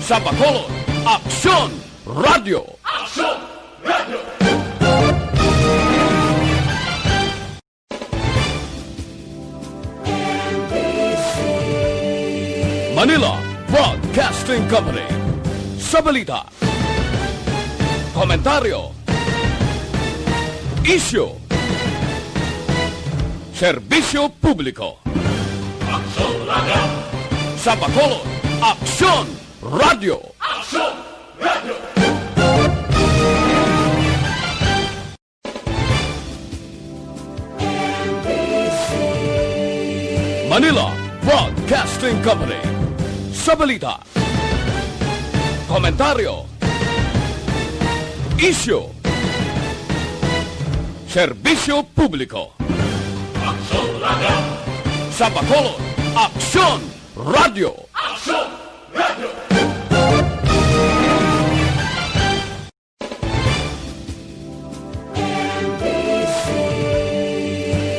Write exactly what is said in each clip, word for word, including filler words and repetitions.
Sa Bacolod, Aksyon Radio. Aksyon Radio. Manila Broadcasting Company. Sa balita, komentaryo, isyu, serbisyo publiko. Aksyon Radio. Sa Bacolod, Aksyon Radio. Aksyon Radio. Manila Broadcasting Company. Sa balita, komentaryo, isyu, serbisyo publiko. Aksyon Radio. Sa Bacolod, Aksyon Radio. Aksyon Radio.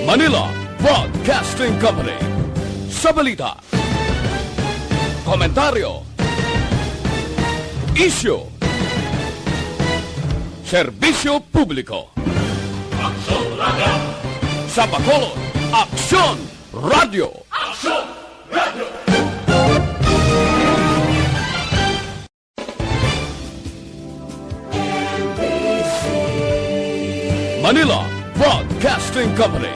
Manila Broadcasting Company. Sa balita, komentaryo, isyu, serbisyo publiko. Aksyon Radio. Sa Bacolod, Aksyon Radio. Aksyon Radio. Manila Broadcasting Company.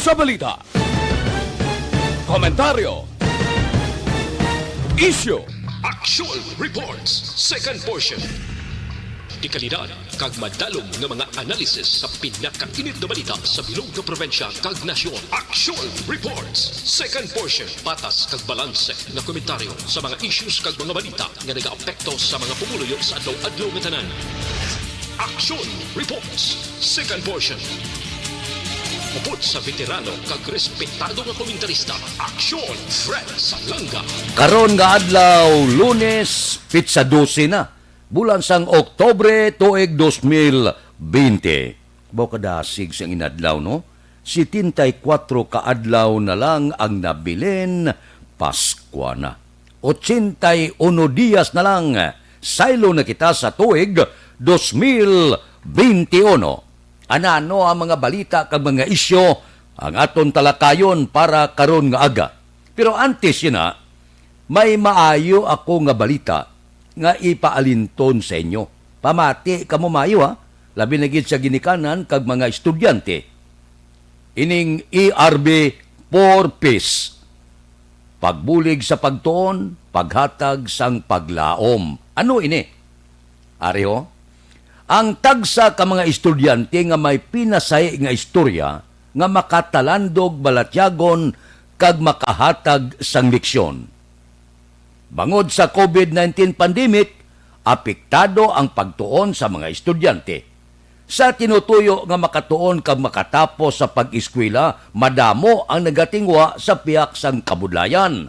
Sa balita, komentaryo, isyu, Action Reports, second portion. Dekalidad kag madalom nga mga analysis sa pinakainit nga balita sa bilog nga probinsya kag nasyon. Action Reports, second portion. Patas kag balanse nga komentaryo sa mga issues kag mga balita nga nagaapekto sa mga pumuluyo sa adlaw-adlaw nga tanan. Action Reports, second portion. Upod sa veterano kag respetado nga komentarista, Action Fred Salanga. Karon nga adlaw, Lunes, pitsa dose na, bulan sang Oktubre, tuig dos mil bente. Baw kadasig sang inadlaw, no? Setenta y cuatro ka adlaw na lang ang nabilin, Paskwa na. Ochenta y uno dias na lang, saylo na kita sa tuig dos mil bente uno. Anano ang mga balita kag mga isyu ang aton talakayon para karon nga aga? Pero antes yun na, may maayo ako nga balita nga ipaalinton sa inyo. Pamati kamo maayo, ha, labi na gid sa ginikanan kag mga estudyante. Ining E R B for Peace, pagbulig sa pagtuon, paghatag sang paglaom. Ano ini? Ari ho, ang tagsa ka mga estudyante nga may pinasahi nga istorya nga makatalandog balatyagon kag makahatag sang leksyon. Bangod sa COVID nineteen pandemic, apektado ang pagtuon sa mga estudyante. Sa tinutuyo nga makatuon kag makatapos sa pag-eskwela, madamo ang nagatinguha sa pihak sang kabudlayan.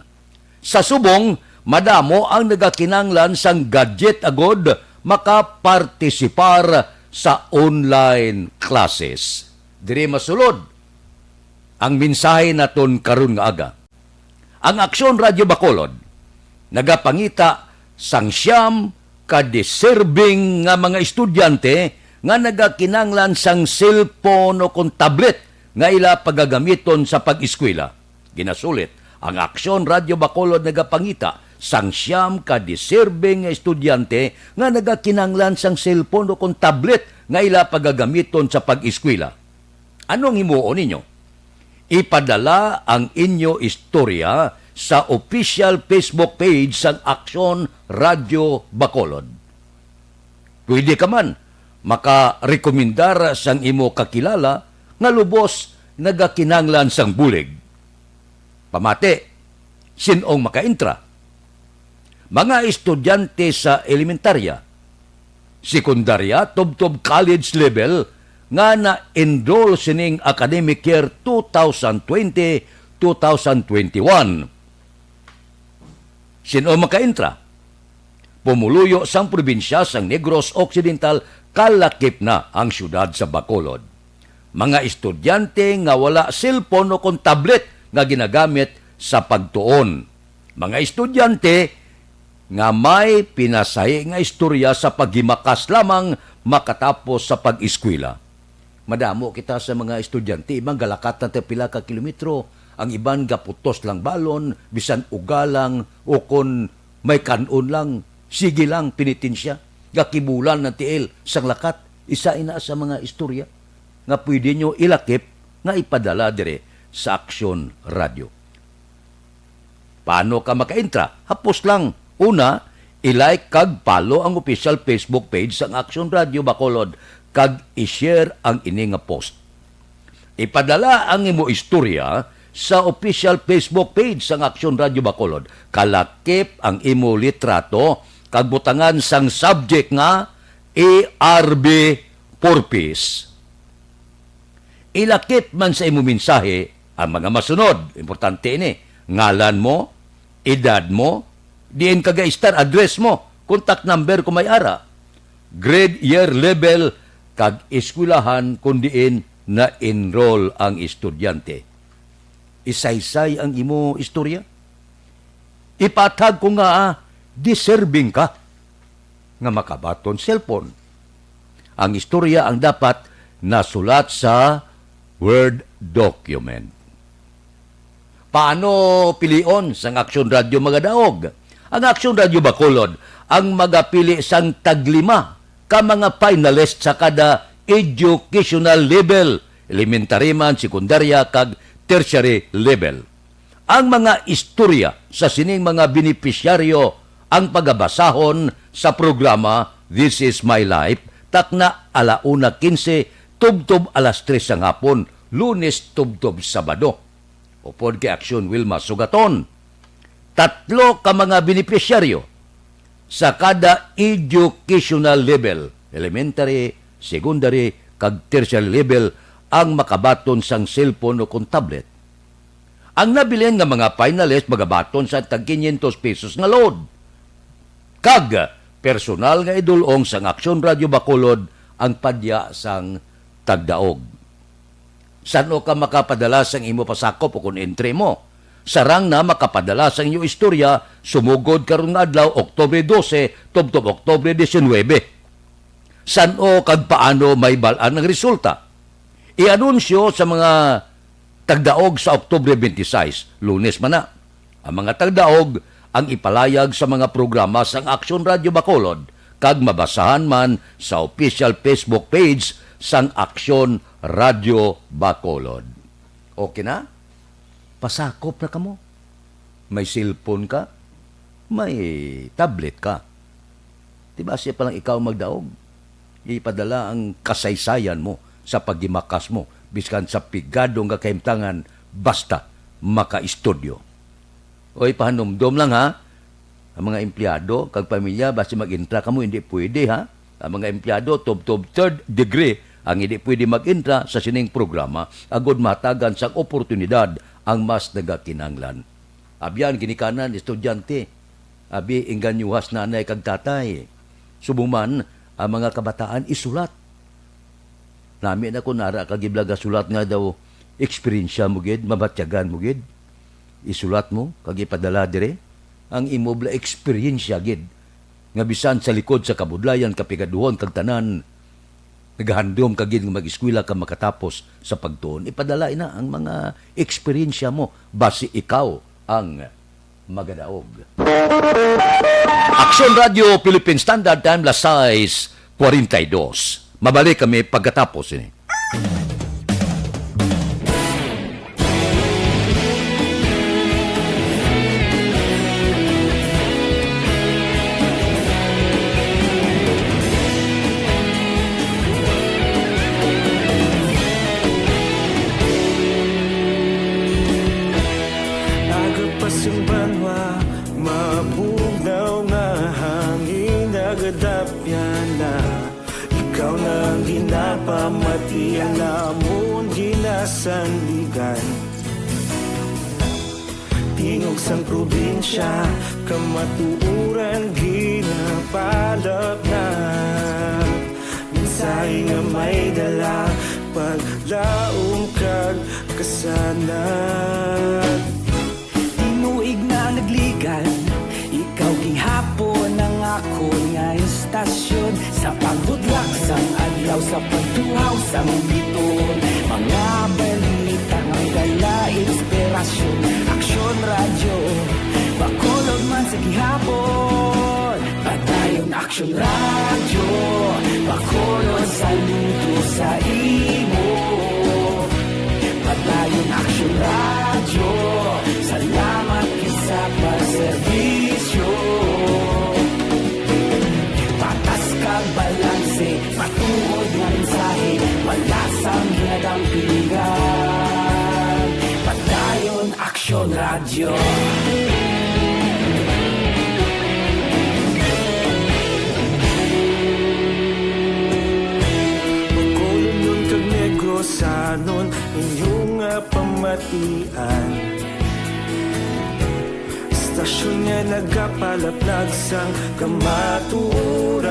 Sa subong, madamo ang nagakinahanglan sang gadget agod makapartisipar sa online classes. Diri masulod ang mensahe naton karon nga aga. Ang Aksyon Radyo Bacolod nagapangita sang siyam ka deserving nga mga estudyante nga nagakinahanglan sang cellphone o kon tablet nga ila pagagamiton sa pag-eskwela. Ginasulit, ang Aksyon Radyo Bacolod nagapangita sang siyam ka deserving nga estudyante nga nagakinahanglan sang cellphone o kon tablet nga ila pagagamiton sa pag-eskwela. Anong himuon ninyo? Ipadala ang inyo istorya sa official Facebook page sang Aksyon Radyo Bacolod. Pwede ka man makarekomendar sang imo kakilala nga lubos nagakinahanglan sang bulig. Pamati, sin-ong makaentra? Mga estudyante sa elementarya, sekundarya, tubtob college level nga na-enroll sining academic year two thousand twenty, two thousand twenty-one. Sin-o makaentra? Pumuluyo sang probinsya sang Negros Occidental, kalakip na ang siyudad sa Bacolod. Mga estudyante nga wala cellphone o kon tablet nga ginagamit sa pagtuon. Mga estudyante nga may pinasahi nga istorya sa paghimakas lamang makatapos sa pag-eskwela. Madamo kita sa mga estudyante, ibang galakat na ta pila ka kilometro, ang iban gaputos lang balon, bisan uga lang, o kon may kan-on lang, sige lang, penitensya. Gakibulan ng tiil, sang lakat, isa ina sa mga istorya nga pwede nyo ilakip nga ipadala dire sa Aksyon Radio. Paano ka makaentra? Hapos lang. Una, i-like kag follow ang official Facebook page sang Action Radio Bacolod kag i-share ang ini nga post. Ipadala ang imo istorya sa official Facebook page sang Action Radio Bacolod. Kalakip ang imo litrato kag butangan sang subject nga A R B for Peace. Ilakip man sa imo mensahe ang mga masunod. Importante ini. Ngalan mo, edad mo, diin ka ga-estar, address mo, contact number kung may ara, grade, year, level, kag eskwelahan kung diin na-enroll ang estudyante. Isaysay ang imo istorya. Ipatag ko nga, ah, deserving ka nga makabaton cellphone. Ang istorya ang dapat nasulat sa Word document. Paano pilion sang Action Radio, mga daog? Ang Action Radio Bacolod ang magapili sang taglima ka mga finalist sa kada educational level, elementary man, sekundarya, kag tertiary level. Ang mga istorya sa sining mga benepisyaryo ang pagabasahon sa programa This Is My Life, takna ala una quince tubtob alas tres sang hapon, Lunes tubtob Sabado. Upod kay Aksyon Wilma Sugaton, tatlo ka mga benepisyaryo sa kada educational level, elementary, secondary, kag tertiary level, ang makabaton sang cellphone o kon tablet. Ang nabilin nga mga finalist magabaton sa tag quinientos pesos nga load. Kag personal nga idul-ong sang Aksyon Radio Bacolod ang padya sang tagdaog. San-o ka makapadala sang imo pasakop o kon entry mo? Sarang na makapadala sang inyo istorya sumugod karon nga adlaw, Oktubre dose, tubtob Oktubre diecinuebe. San-o kag paano may bal-an ang resulta? I-anunsyo sa mga tagdaog sa Oktubre twenty-six, Lunes man na. Ang mga tagdaog ang ipalayag sa mga programa sang Action Radio Bacolod kag mabasahan man sa official Facebook page sang Action Radio Bacolod. Okay na? Pasakop na kamo. May cellphone ka, may tablet ka. Di ba siya palang ikaw magdaog? Ipadala ang kasaysayan mo sa paghimakas mo, biskan sa pigado nga kahimtangan, basta makaistudyo. Oy, pahanumdom lang, ha. Ang mga empleyado kag pamilya, basi mag-intra kamo, hindi pwede, ha. Ang mga empleyado, tubtob third degree, ang hindi pwede mag-intra sa sining programa, agod mahatagan sang oportunidad ang mas nagakinahanglan. Abyan, ginikanan, estudyante. Abi, ingganyuhas nanay kag tatay. Subong man, ang mga kabataan isulat. Nami na ko nara ka giblaga sulat nga daw eksperyensya mo gid, mabatyagan mo gid. Isulat mo kag ipadala dire ang imo bala eksperyensya gid, nga bisan sa likod sa kabudlayan, kapigaduhon kag tanan, nagahandom ka gid nga mag-eskwela ka makatapos sa pagtuon. Ipadala ina ang mga eksperyensya mo, basi ikaw ang magadaog. Aksyon Radio Philippine Standard Time, las sais cuarenta y dos. Mabalik kami pagkatapos ini. Aga pa sing banwa, mabugnaw nga hangin, nagadapyan na. Ikaw na ang ginapamati, ang amon ginasandigan. Tingog sang probinsya, kamatuoran ginapalapnap. Mensahe nga may dala, paglaom kag kasanag. Tinuig na nagligan, ikaw gihapon Akon nga istasyon, sa pagbutlak sang adlaw, sa pagtuhaw sang biton, mga balita nga may dala inspirasyon. Aksyon Radyo, Bacolod man sa gihapon. Padayon Aksyon Radyo, Bacolod saludo sa imo. Padayon Aksyon Radyo, salamat gid sa pagserbisyo. Patas kag balanse, matuod nga mensahe, wala sang ginadampigan. Padayon Aksyon Radyo. Bacolod kag Negrosanon, inyo nga pamatian. Istasyon nga nagapalaplag sang kamatuoran.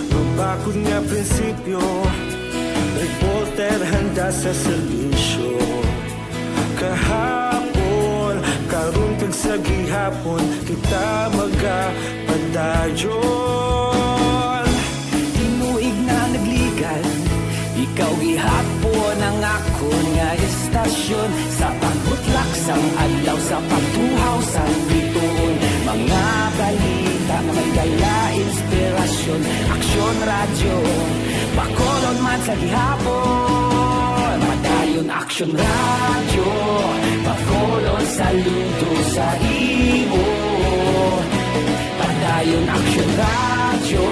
Mabakod nga prinsipyo, reporter handa sa serbisyo. Kahapon, karon kag sa gihapon, kita magapadayon. Tinuig na nagligal, ikaw gihapon ang akon nga istasyon. Sa pagbutlak sang adlaw, sa pagtuhaw sang biton, mga balita nga may dala inspirasyon. Aksyon Radyo, Bacolod man sa gihapon. Padayon Aksyon Radyo, Bacolod saludo sa imo. Padayon Aksyon Radyo,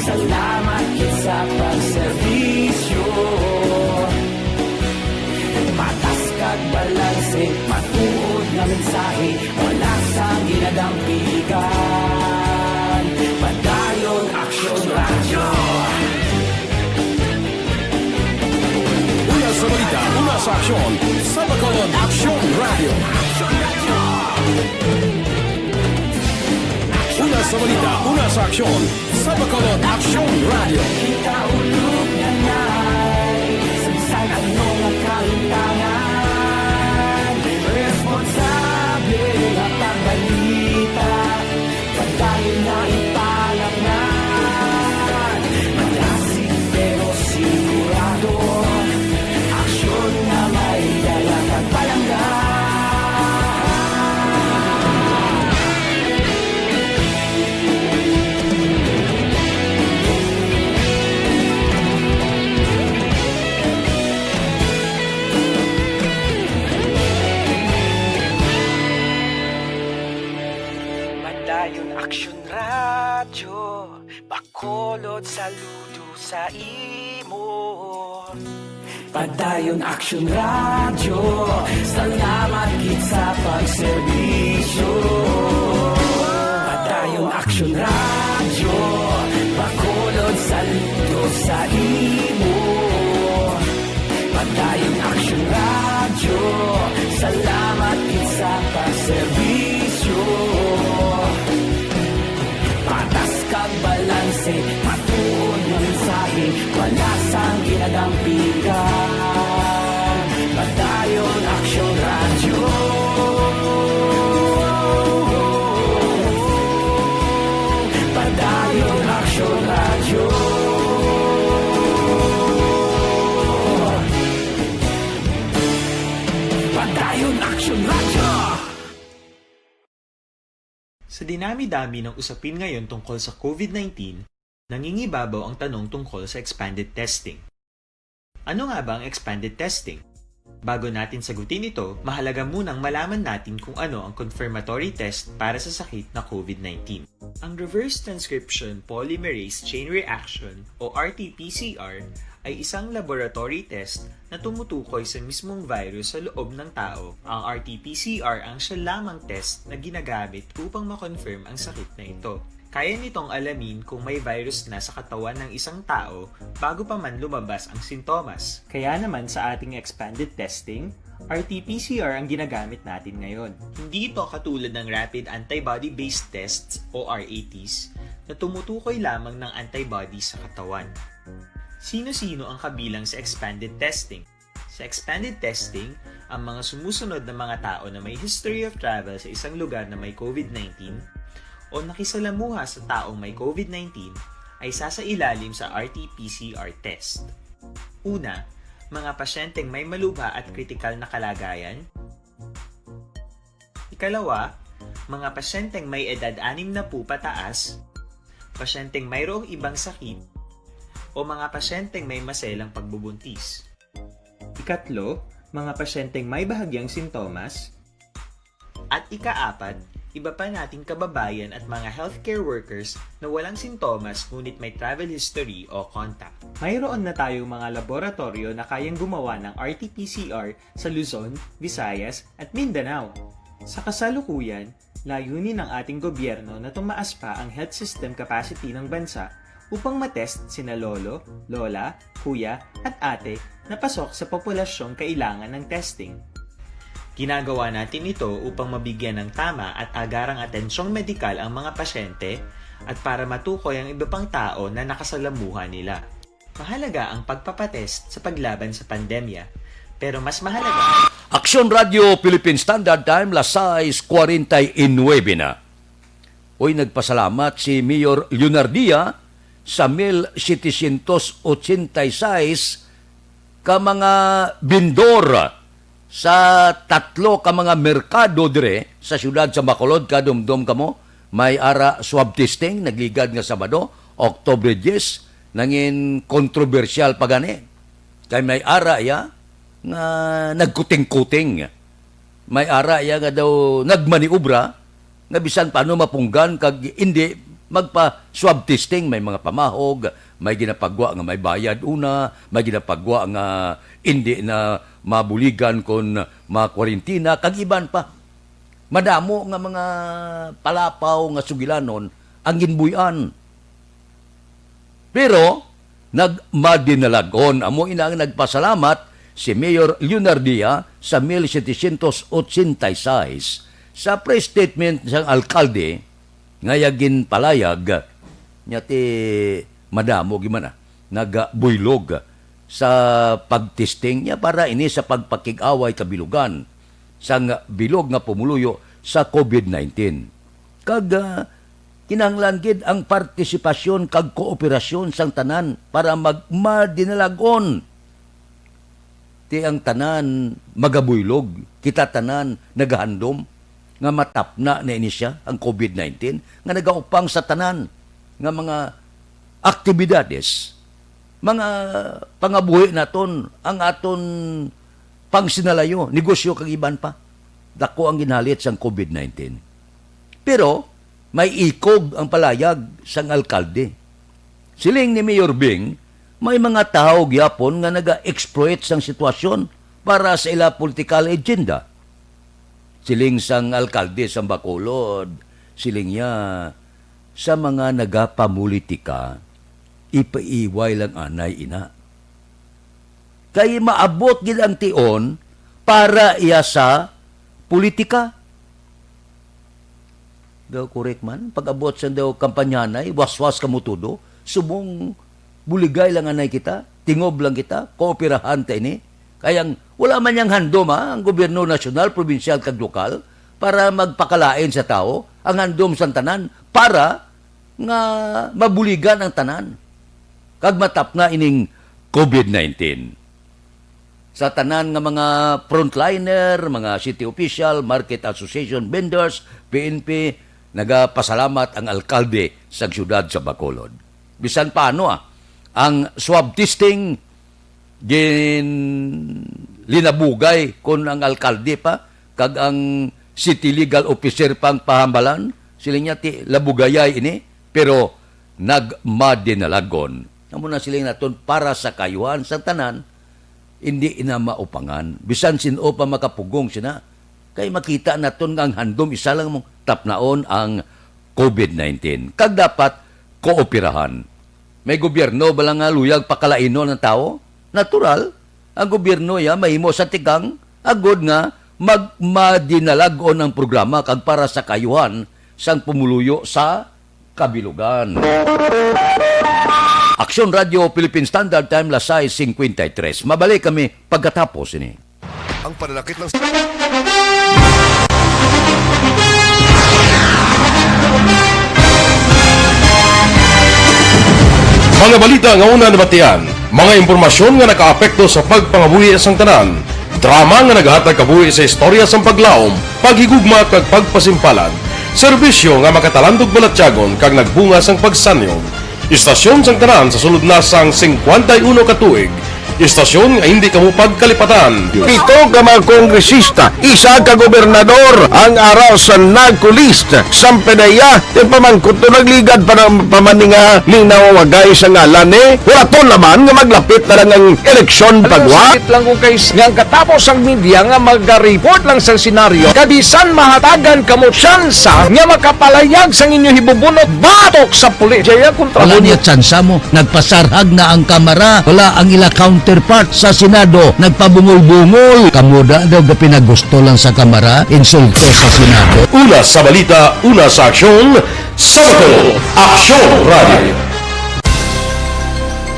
salamat gid sa pagserbisyo. Patas kag balanse, matuod nga mensahe, wala sang ginadampigan. Padayon Aksyon Radyo. Una sa balita, una sa aksyon, sa Bacolod Aksyon Radyo. Una sa balita, una sa aksyon, sa Bacolod Aksyon Radyo. Kita ulog nga nay, sa bisan ano nga kalimtangan, responsable nga pagbalita, padayon na ipalangnan. Malasig pero sigurado, aksyon nga may dala kag palangga. Padayon Aksyon Radyo, Bacolod saludo sa imo. Padayon Aksyon Radyo, salamat gid sa pagserbisyo. Padayon Aksyon Radyo, Bacolod saludo sa imo. Padayon Aksyon Radyo, salamat gid sa pagserbisyo. Patas kag balanse, matuod nga mensahe, wala sang ginadampigan. Padayon Aksyon Radyo. Padayon Aksyon Radyo. Padayon Aksyon Radyo. Sa dinami-dami ng usapin ngayon tungkol sa COVID nineteen, nangingibabaw ang tanong tungkol sa expanded testing. Ano nga ba ang expanded testing? Bago natin sagutin ito, mahalaga munang malaman natin kung ano ang confirmatory test para sa sakit na COVID nineteen. Ang reverse transcription polymerase chain reaction o R T P C R ay isang laboratory test na tumutukoy sa mismong virus sa loob ng tao. Ang R T P C R ang siya lamang test na ginagamit upang ma-confirm ang sakit na ito. Kaya nitong alamin kung may virus na sa katawan ng isang tao bago pa man lumabas ang sintomas. Kaya naman sa ating expanded testing, R T P C R ang ginagamit natin ngayon. Hindi ito katulad ng rapid antibody-based tests o R A Ts na tumutukoy lamang ng antibody sa katawan. Sino-sino ang kabilang sa expanded testing? Sa expanded testing, ang mga sumusunod na mga tao na may history of travel sa isang lugar na may COVID nineteen o nakisalamuha sa taong may COVID nineteen ay sasailalim sa R T P C R test. Una, mga pasyenteng may malubha at kritikal na kalagayan. Ikalawa, mga pasyenteng may edad anim na po pataas, pasyenteng mayroong ibang sakit, o mga pasyenteng may maselang pagbubuntis. Ikatlo, mga pasyenteng may bahagyang sintomas. At ikaapat, iba pa nating kababayan at mga healthcare workers na walang sintomas ngunit may travel history o contact. Mayroon na tayong mga laboratoryo na kayang gumawa ng R T P C R sa Luzon, Visayas, at Mindanao. Sa kasalukuyan, layunin ng ating gobyerno na tumaas pa ang health system capacity ng bansa upang matest sina lolo, lola, kuya, at ate na pasok sa populasyong kailangan ng testing. Ginagawa natin ito upang mabigyan ng tama at agarang atensyong medikal ang mga pasyente at para matukoy ang iba pang tao na nakasalamuha nila. Mahalaga ang pagpapatest sa paglaban sa pandemya, pero mas mahalaga ang Aksyon Radio Philippine Standard Time, las sais cuarenta y nueve na. Uy, nagpasalamat si Mayor Leonardia sa mil setecientos ochenta y seis ka mga bindor sa tatlo ka mga merkado dire sa siyudad sa Bacolod. Kadumdom kamo, may ara swab testing nagligad nga Sabado, Oktubre diyes, nangin kontrobersyal pa gani. Kay may ara iya nga nagkuting-kuting. May ara iya nga daw nagmaniobra nga bisan paano mapunggan kag indi magpa-swab testing. May mga pamahog, may ginapagwa nga may bayad una, may ginapagwa nga indi na mabuligan kon makwarentina, kag iban pa. Madamo nga mga palapaw nga sugilanon ang ginbuy-an. Pero nagmadinalagon, amo ina ang nagpasalamat si Mayor Leonardia sa mil setecientos ochenta y seis sa press statement sang alkalde nga iya ginpalayag niya ti madamo gid man, ah, nagabuylog sa pagtesting niya para ini sa pagpakig-away kabilugan sang bilog nga pumuluyo sa COVID nineteen. Kag, ah, kinahanglan gid ang partisipasyon kag kooperasyon sang tanan para magmadinalagon. Ti ang tanan magabuylog, kita tanan nagahandom nga matapna na ini sia, ang COVID nineteen, nga nagaupang sa tanan nga mga aktibidades, mga pangabuhi naton, ang aton pangsinalayo, negosyo kag iban pa. Dako ang ginhalit sang COVID nineteen. Pero may ikog ang palayag sang alkalde. Siling ni Mayor Bing, may mga tawo gyapon nga naga-exploit sang sitwasyon para sa ila political agenda. Siling sang alkalde sang Bacolod, siling niya, sa mga nagapamulitika, ipaiway lang anay ina. Kay maabot gid ang tion para iya sa politika. Daw correct man, pag-abot sa daw kampanyanay, waswas kamo todo, subong buligay lang anay kita, tingob lang kita, kooperahan ta ini. Kay ang wala man yang handom, ha, ang gobyerno nasyonal, probinsyal, kag lokal para magpakalain sa tawo, ang handom sang tanan para nga mabuligan ang tanan kag matapna ining COVID nineteen. Sa tanan nga mga frontliner, mga city official, market association, vendors, P N P, nagapasalamat ang alkalde sa siyudad sa Bacolod. Bisan paano, ah, ang swab testing, ginlinabugay kon ang alkalde pa kag ang city legal officer pang pahambalan, siling niya ti labugayay ini, pero nagmadinalagon. Amo na siling naton para sa kaayuhan sang tanan, indi ina maupangan. Bisan sin-o pa makapugong sina, kay makita naton nga ang handom isa lang mong tapnaon ang COVID nineteen. Kag dapat kooperahan. May gobyerno bala nga luyag pakalainon ang tawo? Natural, ang gobyerno ya mahimo sa tikang agod nga magmadinalagon ang programa kag para sa kaayuhan sang pumuluyo sa kabilugan. Aksyon Radio Philippine Standard Time, las sais cincuenta y tres. Mabalik kami pagkatapos ini. Ang pananakit ng Mga balita nga una nabatian, mga impormasyon nga nakaapekto sa pagpangabuhi sang tanan, drama nga nagahatag kabuhi sa istorya sang paglaom, paghigugma kag pagpasimpalan, serbisyo nga makatalandog balatyagon kag nagbunga sang pagsanyog. Istasyon sang tanan sa sulod na sang cincuenta y uno ka tuig. Istasyon nga hindi kamo pagkalipatan. Pito ka mga kongresista, isa ka gobernador ang ara sa NAGCO list. Sampe na iya, ti pamangkot to nagligad pa ng pamaninga ning nawawagay sa ngalan ni. Wala to naman nga maglapit na lang ang eleksyon pagwa. Sakit lang kung kay nga ang katapos ang media nga magareport lang sa senaryo, kabisan mahatagan kamo tsansa nga makapalayag sang inyo hibubunot batok sa pulis. Jaya kontra Wala mo niya tsansa mo. Nagpasarhag na ang Kamara. Wala ang ila counterpart sa Senado. Nagpabungol-bungol. Kamo da daw gapinagusto lang sa Kamara. Insulto sa Senado. Una sa balita, una sa aksyon, sa Bacolod, Aksyon Radio.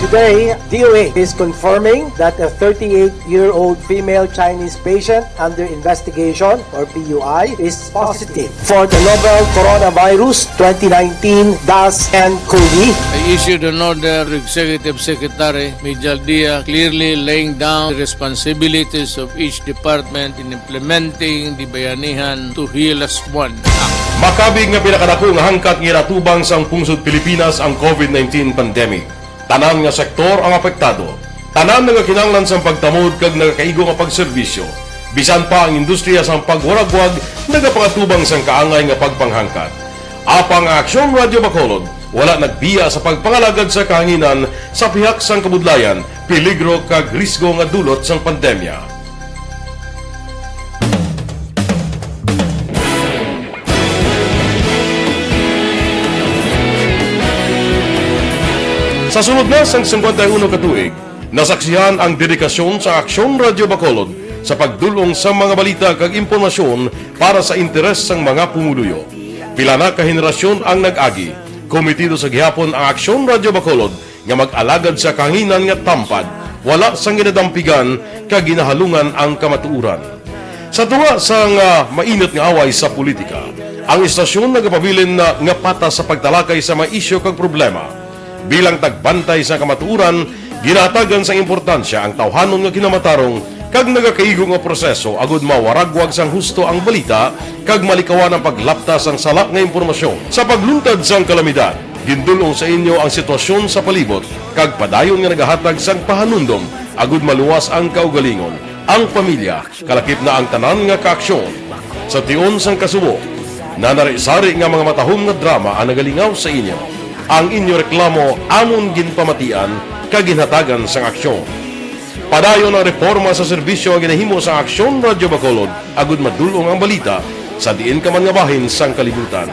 Today, D O A is confirming that a thirty-eight-year-old female Chinese patient under investigation, or P U I, is positive for the novel coronavirus twenty nineteen dash N COVID. I issued an order to Executive Secretary Mijal Dia, clearly laying down the responsibilities of each department in implementing the Bayanihan to Heal Us One Act. Makabig nga pinakadako nga hangkat nga ginatubang sang pungsod Pilipinas ang COVID nineteen pandemic. Tanan nga sektor ang apektado. Tanan nga kinahanglan sang pagtamod kag nagakaigo nga pagserbisyo. Bisan pa ang industriya sang pagwaragwag nagapangatubang sang kaangay nga pagpanghangkat. Apang ang Aksyon Radio Bacolod wala nagbiya sa pagpangalagad sa kahanginan sa pihak sang kabudlayan, peligro kag risgo nga dulot sang pandemya. Sa sulod na sang cincuenta y uno ka tuig, nasaksihan ang dedikasyon sa Aksyon Radio Bacolod sa pagdul-ong sa mga balita kag impormasyon para sa interes sang mga pumuluyo. Pila na ka henerasyon ang nag-agi. Kometido sa gihapon ang Aksyon Radio Bacolod nga mag-alagad sa kahanginan nga tampad, wala sang ginadampigan kag ginahalungan ang kamatuoran. Sa tunga sang, ah, mainit nga away sa politika, ang istasyon nagapabilin na nga patas sa pagtalakay sa mga isyu kag problema. Bilang tagbantay sa kamatuoran, ginahatagan sang importansya ang tawhanon nga kinamatarong kag nagakaigo nga proseso agud mawaragwag sang husto ang balita kag malikawan ang paglapta sang sala nga impormasyon. Sa pagluntad sang kalamidad, gindul-ong sa inyo ang sitwasyon sa palibot kag padayon nga nagahatag sang pahanumdom agud maluwas ang kaugalingon, ang pamilya, kalakip na ang tanan nga kaaksyon. Sa tion sang kasubo, nanari-sari nga mga matahom nga drama ang nagalingaw sa inyo. Ang inyo reklamo amon ginpamatian kag ginhatagan sang aksyon. Padayon ang reporma sa serbisyo nga ginahimo sa Aksyon Radio Bacolod agud madul-ong ang balita sa diin ka man nga bahin sang kalibutan.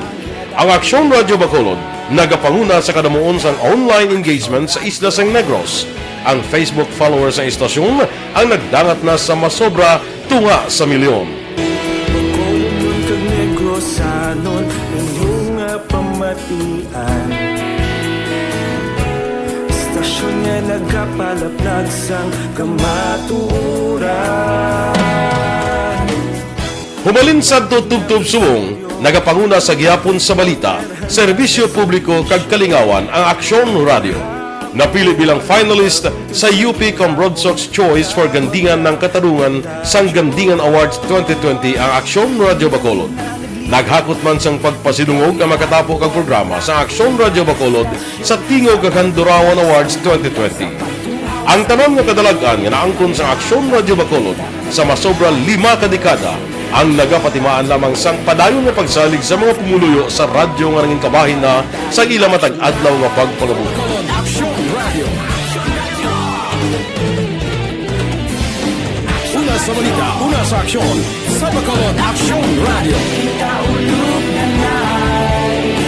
Ang Aksyon Radio Bacolod nagapanguna sa kadamuon sang online engagement sa isla sang Negros. Ang Facebook followers sang istasyon ang nagdangat na sa masobra tunga sa milyon. Bacolodnon kag Negrosanon, inyo nga pamatian. Istasyon nga nagapalaplag sang kamatuoran. Humalin sadto tubtob subong, nagapanguna sa gihapon sa balita, serbisyo publiko kag kalingawan ang Aksyon Radio. Napili bilang finalist sa U P Cambrodsoc's Choice for Gandingan ng Katarungan sang Gandingan Awards twenty twenty ang Aksyon Radio Bacolod. Naghakot man sang pagpasidungog ang makatapo kag programa sa Aksyon Radio Bacolod sa Tingog kag Handurawan Awards twenty twenty. Ang tanan nga kadalag-an nga naangkon sa Aksyon Radio Bacolod sa masobra lima ka dekada ang nagapatimaan lamang sang padayon nga pagsalig sa mga pumuluyo sa radyo nga nangin kabahin na sa ila matag adlaw nga pagpangabuhi. Aksyon Radio. Una sa balita, una sa aksyon, sa Bacolod Aksyon Radio.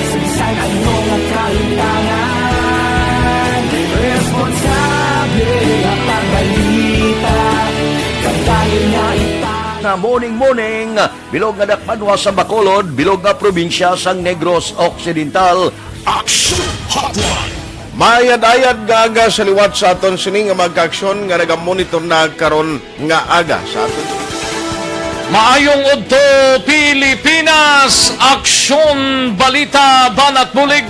Sa bisan ano nga kahimtangan, responsable nga pagbalita, kadayon nga ipang- Nga morning, morning. Bilog nga dakpanwa sa Bacolod, bilog nga probinsya sang Negros Occidental. Action Hotline. Maayad-ayad nga aga sa liwat sa aton sini nga mga kaaksyon nga nagamonitor na karon nga aga sa aton. Maayong udto, Pilipinas! Aksyon, balita, banat bulig.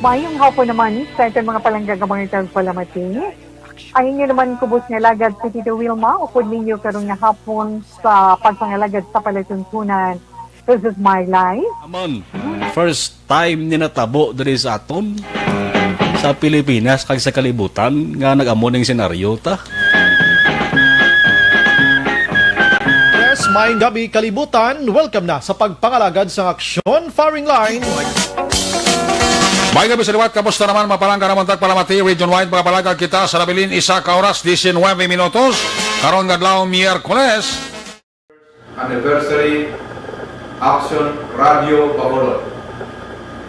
Maayong hapon naman sa aton mga palangga nga mga tagpalamati. Ang inyo naman kubos nga alagad si Tito Wilma, upod ninyo karon nga hapon sa pagpangalagad sa palatuntunan. This is my life. Amon, first time ni natabo diri sa aton, sa Pilipinas kag sa kalibutan nga nag-amo ning senaryo ta. Yes, maayong gabi, kalibutan. Welcome na sa pagpangalagad sang Aksyon Firing Line. May gabi sa liwat, kamusta naman, mga palangga namon tagpalamati, region-wide, mga palangga kita sa nabilin, isa ka oras, diecinuebe minutos, karon nga adlaw, Miyerkules. Anniversary Action Radio Bacolod.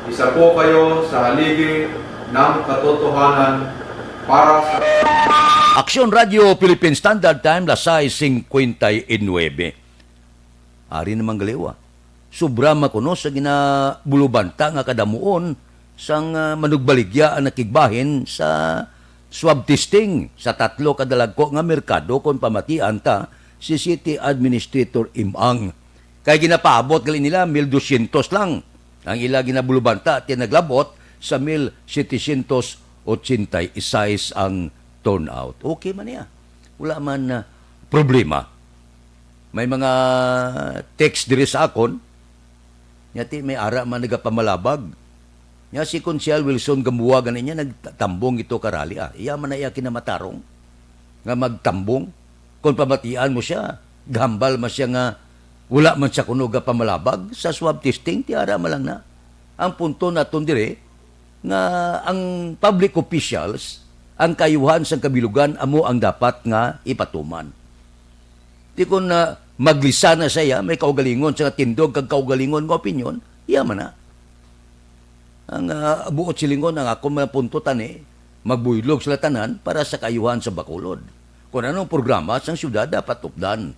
Isa po kayo sa haligi ng katotohanan para sa Aksyon Radio Philippine Standard Time, las sais cincuenta y nueve. Ari naman galiwa. Sobra man kuno sa ginabulubanta nga kadamuon sang, ah, manugbaligya ang nakigbahin sa swab testing sa tatlo ka dalagko nga merkado kon pamatian ta si City Administrator Imang. Kay ginapaabot gali nila mil dosyentos lang ang ila ginabulubanta, ti naglabot sa mil setecientos ochenta y seis ang turnout. Okay man niya. Wala man, ah, problema. May mga text diri sa akon. Nya ti may ara man nagapamalabag. Nya si Konsehal Wilson Gamboa gani niya nagtambong ito ka rally, ah. Iya man na iya kinamatarong nga magtambong. Kung pamatian mo siya, gahambal man siya nga wala man siya kuno gapamalabag sa swab testing, ti ara man lang na. Ang punto naton dire nga ang public officials, ang kaayuhan sang kabilugan amo ang dapat nga ipatuman. Di kon, ah, maglisa na siya, may kaugalingon sa tindog kag kaugalingon nga opinyon, iya man na. Ang, ah, buot silingon, ang akon mga punto tani, magbuylog sila tanan para sa kaayuhan sa Bacolod. Kung anong programa sang syudad dapat updan.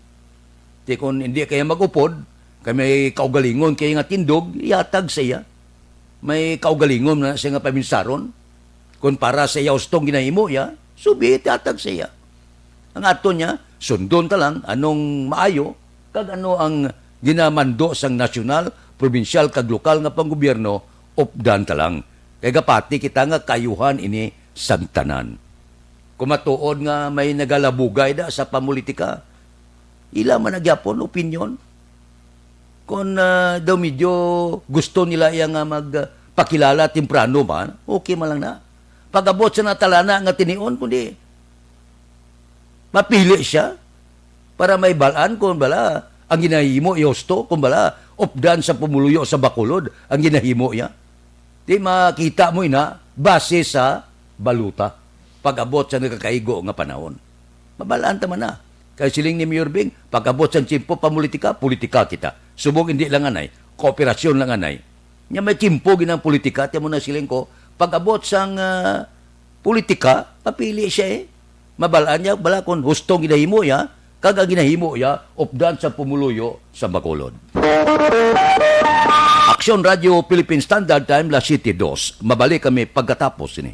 Di kon hindi kaya mag-upod, kay may kaugalingon kaya nga tindog, ihatag sa iya. May kaugalingon na siya nga paminsaron. Kung para sa iya hustong ginahimo iya, subi, ihatag sa iya. Ang aton niya, sundon ta lang anong maayo, kag ano ang ginamando sang nasyonal, probinsyal, kag lokal nga panggobyerno, updan ta lang. Kay gapati kita nga kaayuhan ini sang tanan. Kung matuod nga may nagalabugay da sa pamulitika, ila man na gyapon opinyon. Kung, ah, daw medyo gusto nila iya nga magpakilala temprano man, okay man lang na. Pag-abot sa natalana nga tinion, kundi mapili siya para may balaan kung bala ang ginahimo iya husto, kung bala updan sa pumuluyo sa Bacolod ang ginahimo iya. Di makita mo ina base sa balota. Pag-abot sa nagakaigo nga panahon, mabalaan ta man na. Kay siling ni Mayor Bing, pag-abot sa tiyempo pamulitika, politika kita. Subong hindi lang anay, kooperasyon lang anay. Nya may tiyempo ginang politika, tiyan mo na siling ko, pag-abot sang, ah, politika, papili siya eh. Mabalaan niya, bala kung hustong ginahimo iya, kag ang ginahimo iya, updan sa pumuluyo sa Bacolod. Aksyon Radio Philippine Standard Time, las siete dos. Mabalik kami pagkatapos ini.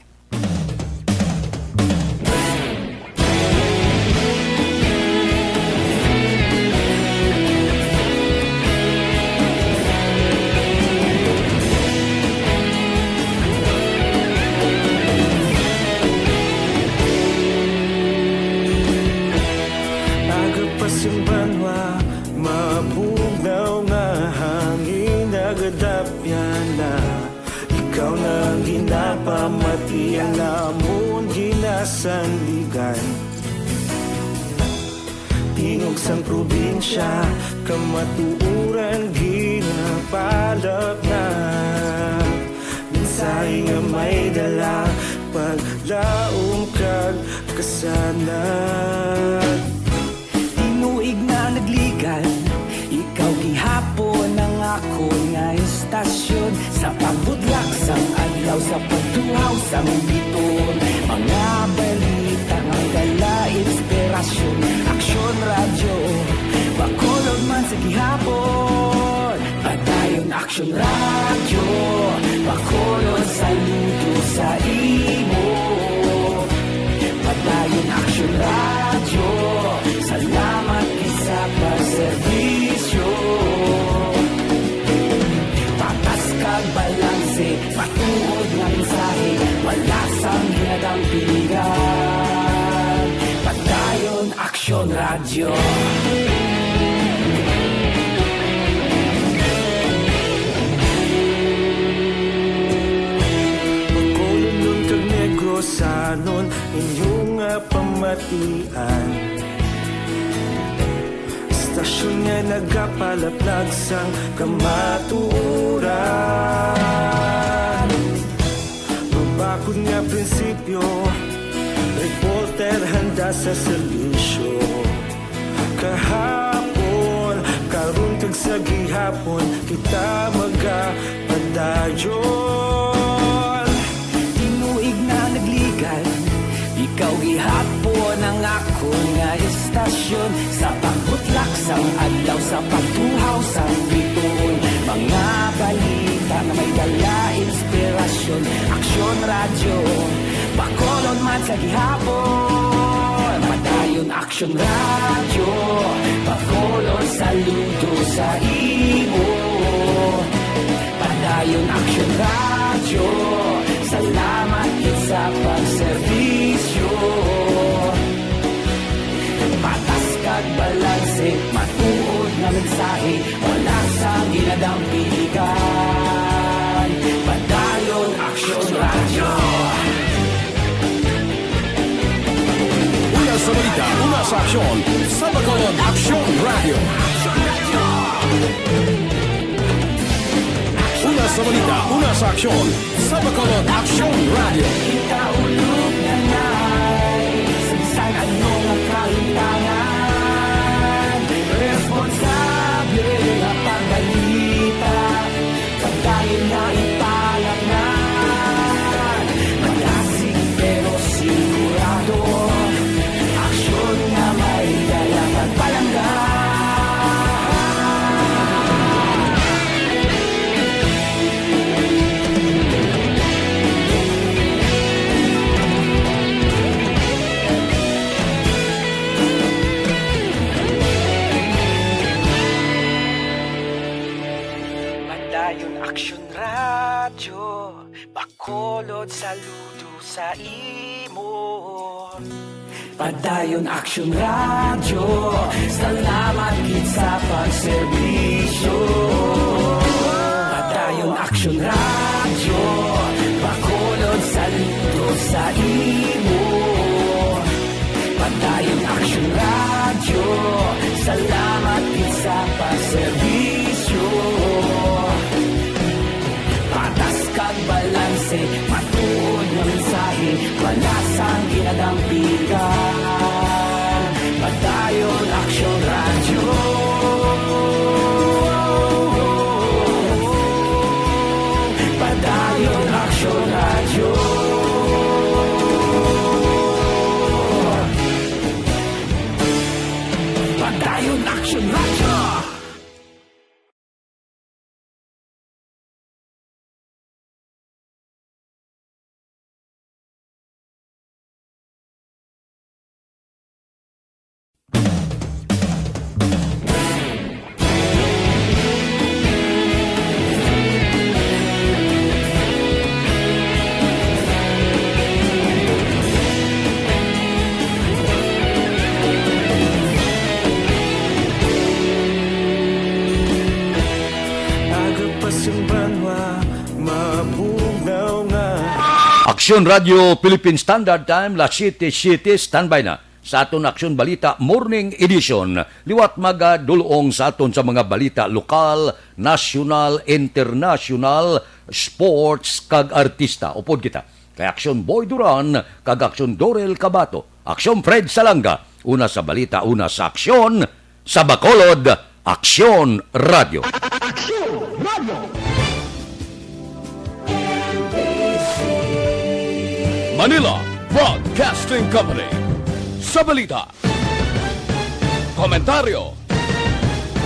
Aga pa sing banwa, mabugnaw nga hangin, nagadapyan na. Ikaw na ang ginapamati, ang amon ginasandigan. Tingog sang probinsya, kamatuoran ginapalapnap. Mensahe nga may dala, paglaom kag kasanag. Tinuig na nagligan, ikaw gihapon ang akon nga istasyon. Sa pagbudlak sang adlaw, sa pagtuhaw sang biton, mga balita nga dala inspirasyon. Aksyon Radyo, Bacolod man sa gihapon. Padayon Aksyon Radyo, Bacolod, saludo sa imo. Padayon Aksyon Radyo, salamat gid sa pagserbisyo. Patas kag balanse, matuod nga mensahe, wala sang ginadampigan. Padayon Aksyon Radyo. Bacolodnon kag Negrosanon, inyo nga pamatian. Istasyon nga nagapalaplag sang kamatuoran. Mabakod nga prinsipyo, reporter handa sa serbisyo. Kahapon, karon kag sa gihapon, kita magapadayon. Tinuig na nagligad, ikaw gihapon ang akon nga istasyon. Sa pagbutlak sang adlaw, sa pagtuhaw sang bituon, mga balita nga may dala inspirasyon. Aksyon Radyo, Bacolod man sa gihapon. Padayon Aksyon Radyo, Bacolod, saludo sa imo. Padayon Aksyon Radyo, salamat gid sa pagserbisyo. Patas kag balanse, matuod nga mensahe, wala sang ginadampigan. Padayon Aksyon Radyo. Una sa balita, una sa aksyon, sa Bacolod Aksyon Radyo. Una sa balita, una sa aksyon, sa Bacolod Aksyon Radyo. Kita ulog na nai, sa bisan ano nga kahimtangan, responsable nga pagbalita, padayon nga ipalapngan. Malasig pero sigurado, aksyon nga may dala kag palangga. Padayon Aksyon Radyo, Bacolod, saludo sa imo. Padayon Aksyon Radyo, salamat gid sa pagserbisyo. Padayon Aksyon Radyo, Bacolod, saludo sa imo. Padayon Aksyon Radyo, salamat gid sa pagserbisyo. Patas kag balanse, matuod nga mensahe, wala sang ginadampigan. Padayon Aksyon Radyo. Padayon Aksyon Radyo. Padayon Aksyon Radyo. Aga pa sing banwa, mabugnaw nga. Aksyon Radyo Philippine Standard Time, las siete siete, standby na sa aton Aksyon Balita Morning Edition. Liwat magadulong sa aton sa mga balita lokal, nasyonal, internasyonal, sports, kag artista. Upod kita kay Aksyon Boy Duran kag Aksyon Dorel Cabato. Aksyon Fred Salanga, una sa balita, una sa aksyon, sa Bacolod, Aksyon Radyo. Aksyon Radyo. Manila Broadcasting Company. Sa balita, komentaryo,